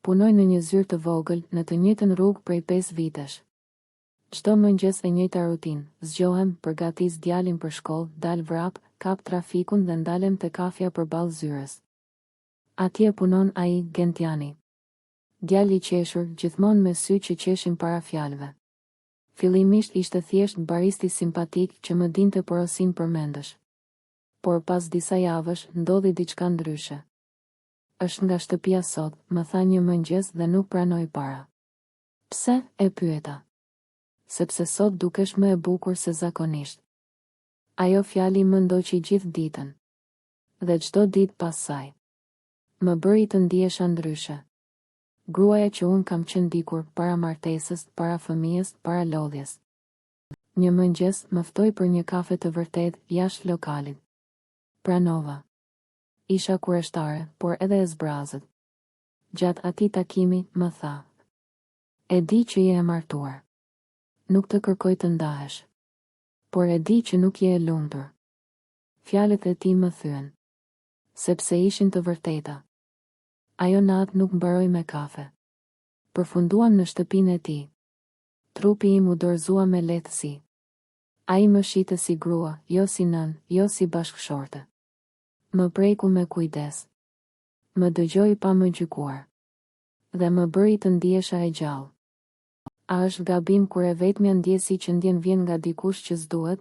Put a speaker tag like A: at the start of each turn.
A: Punoj në një zyrë të vogël, në të njëjtën rrugë prej pesë vitesh. Çdo mëngjes e njëjta rutinë, zgjohem, përgatis djalin për shkollë, dal vrap, kap trafikun dhe ndalem te kafja përballë zyrës. Atje punon ai, Gentiani. Djalë i qeshur, gjithmonë me sy që qeshin para fjalëve. Fillimisht ishte thjesht baristi simpatik që më dinte porosinë përmendësh. Por pas disa javësh, ndodhi diçka ndryshe. Është nga shtëpia sot, më tha një mëngjes dhe nuk pranoi para. Pse, e pyeta. Sepse sot dukesh më e bukur se zakonisht. Ajo fjali më ndoqi gjithë ditën. Dhe çdo ditë pas saj. Më bëri të ndihesha ndryshe. Gruaja që unë kam qenë dikur, para martesës, para fëmijës, para lodhjes. Një mëngjes, më ftoi për një kafe të vërtetë, jashtë lokalit. Pranova. Isha kureshtare, por edhe e zbrazët. Gjatë atij takimi, më tha. E di që je e martuar. Nuk të kërkoj të ndahesh. Por e di që nuk je e lumtur. Fjalët e tij më thyen. Sepse ishin të vërteta. Ajo natë nuk mbaroi me kafe. Përfunduam në shtëpinë e tij. Trupi im u dorëzua me lehtësi. Ai më shihte si grua, jo si nënë, jo si bashkëshorte. Më preku me kujdes. Më dëgjoi pa më gjykuar. Dhe më bëri të ndihesha e gjallë. A është gabim kur e vetmja ndjesi që ndjen vjen nga dikush që s'duhet?